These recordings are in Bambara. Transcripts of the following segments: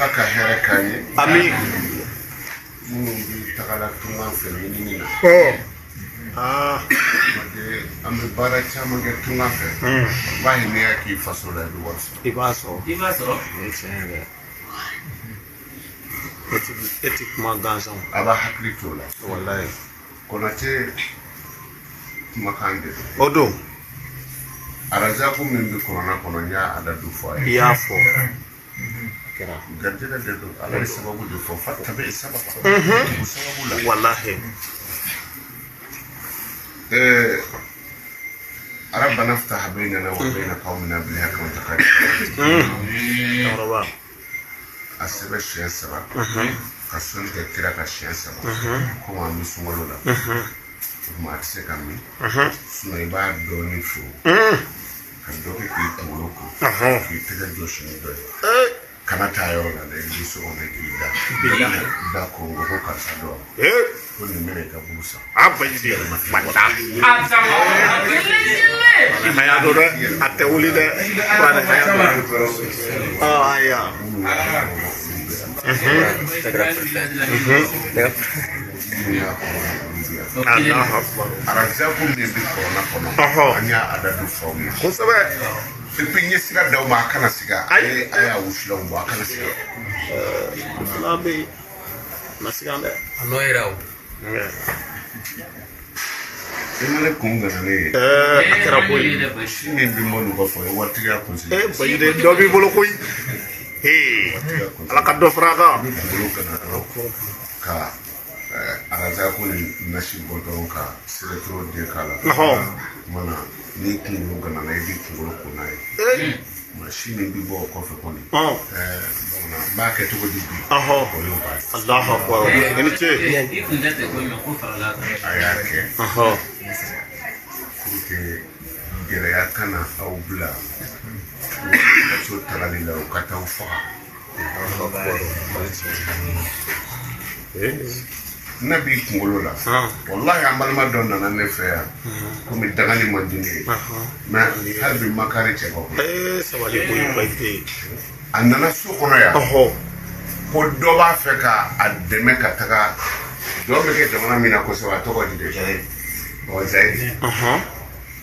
Ala ka hɛrɛ k'an ye. Ami. Minnu bɛ tagala tunga fɛ ɲinini na. Aa. An bɛ baara caman kɛ tunga fɛ. Walahi, n'i y'a k'i faso la, i bɛ wari sɔrɔ. I b'a sɔrɔ. I b'a sɔrɔ. O ye tiɲɛ yɛrɛ. E ti kuma gansan. A b'a hakili t'o la. Walayi. Konate kumakan de don. O don. Arazaku min bɛ kɔrɔna kɔnɔ, n y'a adadu fɔ a I ye. y'a fɔ. Kɛra. Garijɛgɛ de don. Ala ye sababu de fɔ, fattabi sababa. O sababu la. Walahi. ربنا افتح بيننا وبين قومنا بالحق وانت خير. Cɛkɔrɔba. A sɛbɛn siɲɛ saba ka sɔnni kɛ kira ka siɲɛ saba, komi an bɛ sunkalo la, o tuma a tɛ se ka min. Sinɔn i b'a dɔɔnin fo ka dɔ kɛ k'i kunkolo ko, k'i tɛgɛ jɔsi ni dɔ ye. Kana taa yɔrɔ la dɛ, i bɛ so kɔnɔ k'i da da ko n ko ko karisa dɔ ko nin bɛna i ka buru san. A bayi de. Walahi. A sama. Kelen kelen. Haya don dɛ. A tɛ wuli dɛ. Kuranɛ haya don. Ɔ ayiwa. Minnu y'a kɔrɔ, olu bɛ yan. Minnu y'a kɔrɔ, olu bɛ yan. Alahu akbar. Arazaku min bɛ kɔrɔna kɔnɔ, an y'a adadu fɔ aw ye. Kosɛbɛ. Et puis n ye sira d'aw ma, a kana siga. Ayi. A y'a wusulanw bɔ, a kana siga. Fila bɛ yen. Ma siga dɛ. A nɔ yira o. I ma ne kun gana ne ye. A kɛra koyi. Si min bɛ mɔnu ka fɔ, ye waritigiya kunsigi. Bayi de, dɔ b'i bolo koyi. Hee. Ala ka dɔ fara a kan. I bɛ kunkolo gana dɔrɔn ka arazaku ni nasi bɔ dɔrɔn ka sɛbɛtoro den k'a la. Kuma na, n'i kunkolo gana na, i b'i kunkolo ko n'a ye. Ma si min bɛ bɔ o kɔfɛ kɔni. Bamanan n b'a kɛ cogo di bi? O y'o ba ye. Alahu akbar. I ni ce. I kun tɛ ko min ko farala kan. A y'a kɛ pour que gɛlɛya kana aw bila so tagali la, u ka t'aw faga. Ne b'i kunkolo la. Walahi, an balima dɔ nana ne fɛ yan, komi dangali man di ne ye, mais hali bi makari cɛ ka koyi. Sabali koyi, bayi de. A nana so kɔnɔ yan ko dɔ b'a fɛ ka a dɛmɛ ka taga dɔ bɛ kɛ jamana min na kosɛbɛ, a tɔgɔ di de? Ɔ, Zayiri. I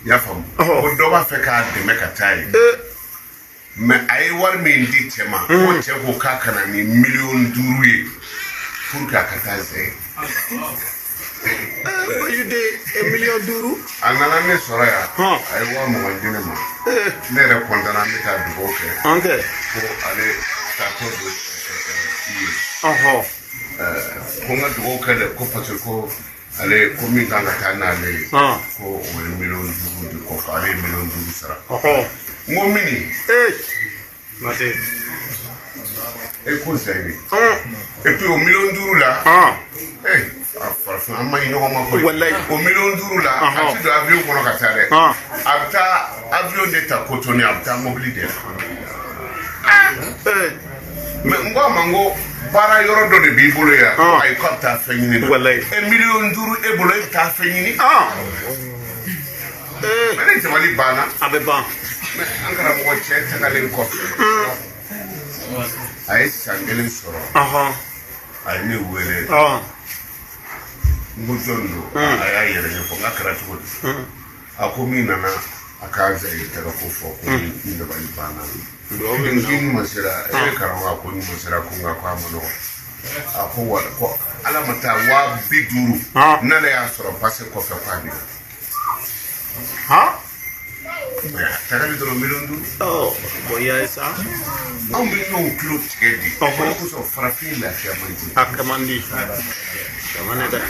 y'a faamu, ko dɔ b'a fɛ k'a dɛmɛ ka taa yen, mais a ye wari min di cɛ ma, ko cɛ ko k'a ka na ni miliyɔn 5 ye pour que a ka taa Zayiri. Bayi de, miliyɔn 5. A nana ne sɔrɔ yan, a ye 20 000 di ne ma. Ne yɛrɛ kɔntana, an bɛ taa dugawu kɛ. An kɛ. Ko ale taatɔ don yen. Ko n ka dugawu kɛ dɛ, ko parce que ko ale ko min kan ka taa n'ale ye, ko o ye miliyɔn 5 de kɔfɛ, ale ye miliyɔn 5 sara. N ko mini? Mate. E ko Zayiri. Et puis o miliyɔn 5 la, farafin an ma ɲi ɲɔgɔn ma koyi. Walayi. O miliyɔn 5 la, a ti don avion kɔnɔ ka taa dɛ. A bɛ taa avion de ta Cotonou, a bɛ taa mobili de la. Mais n ko a ma, n ko baara yɔrɔ dɔ de b'i bolo yan. Ayi, k'a bɛ taa fɛn ɲini na. Walayi. E, miliyɔn 5 e bolo, e bɛ taa fɛn ɲini? Mais ne dabali banna. A bɛ ban. Mais an karamɔgɔ cɛ tagalen kɔfɛ, a ye san kelen sɔrɔ, a ye ne wele. N ko jɔn don? A y'a yɛrɛ ɲɛfɔ. N k'a kɛra cogo di? A ko min nana a ka Zayiri taga ko fɔ, ko n dabali banna. N k'i ɲuman sera e karamɔgɔ? A ko ɲuman sera. Ko nka ko a ma nɔgɔn. A ko wa ko ala ma taa 50 000 n'ale y'a sɔrɔ pase kɔfɛ, k'a bɛ na. Tagali dɔrɔn miliyɔn 5. Ɔ, bon, i y'a ye sa. Anw bɛ ɲɔgɔn tulo tigɛ de. O de kosɔn farafin lafiya man di. A kɛ man di. Kɛ man di dɛ.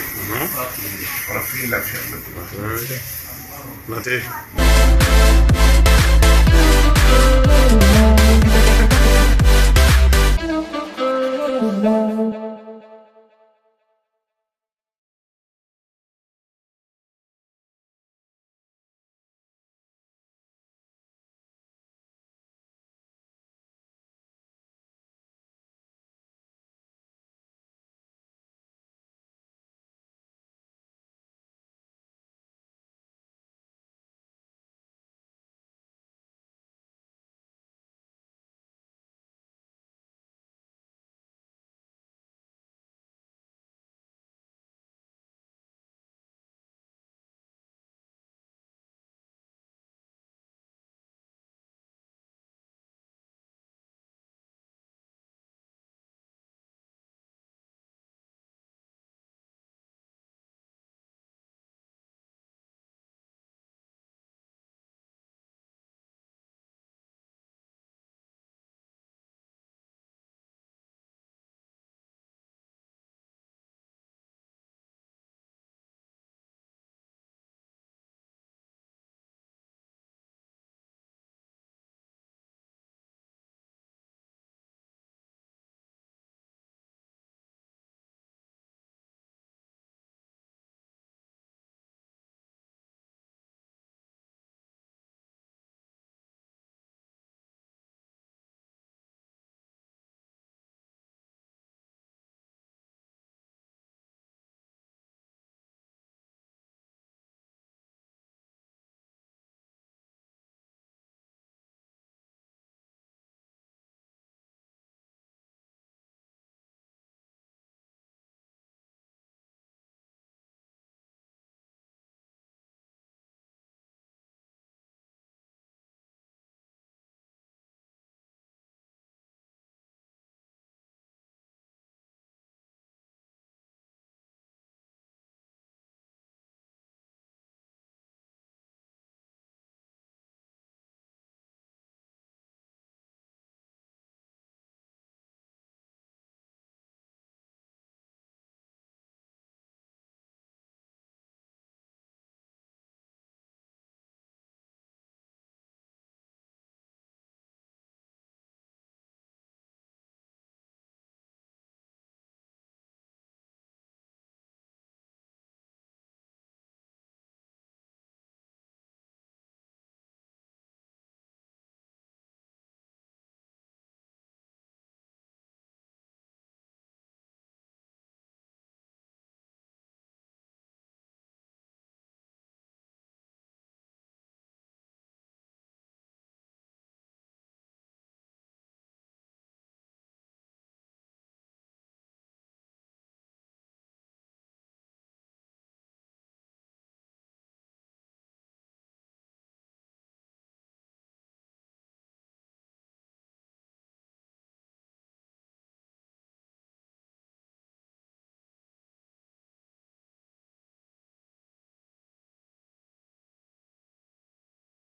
Farafin lafiya man di. Nate.